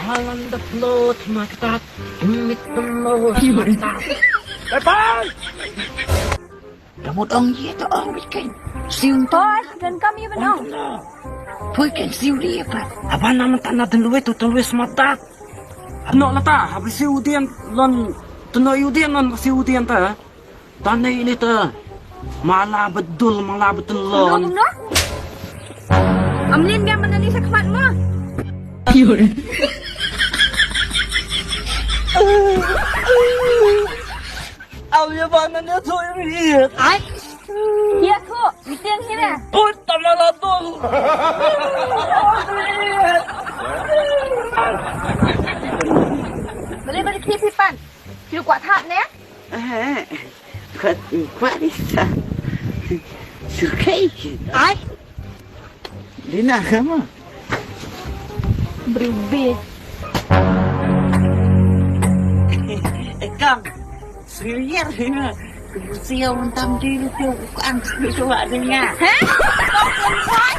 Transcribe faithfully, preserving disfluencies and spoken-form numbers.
Palan da plo tma ktat, mit plo tma ktat. Dapat! Da mut ong ye to ong bikin. Siu to. Poi, dan kam ye benong. Poi ken siu di apa? Abana mentana dan luwe tu, dan luwe smatat. Ano lata, habis siu dian lon, teno yu dian lon siu dian ta. Tane ini ta. Mala bedul, mala betul lon. Kumno, kumno? Amlin biang mana ni sakmat mo. Au ya bana ne so iri. Ai. Iya ko, meeting hira. Put tamala tul. Balik balik kipi pan. Kiu kuat hat ne. Eh, kuat, kuat ni sa. Surkai. Ai. Dina kamu. Berubah. Ekam. Surier Dina. Siau entam diri tu. Bukan suka dengar. Hah? Kau perempuan?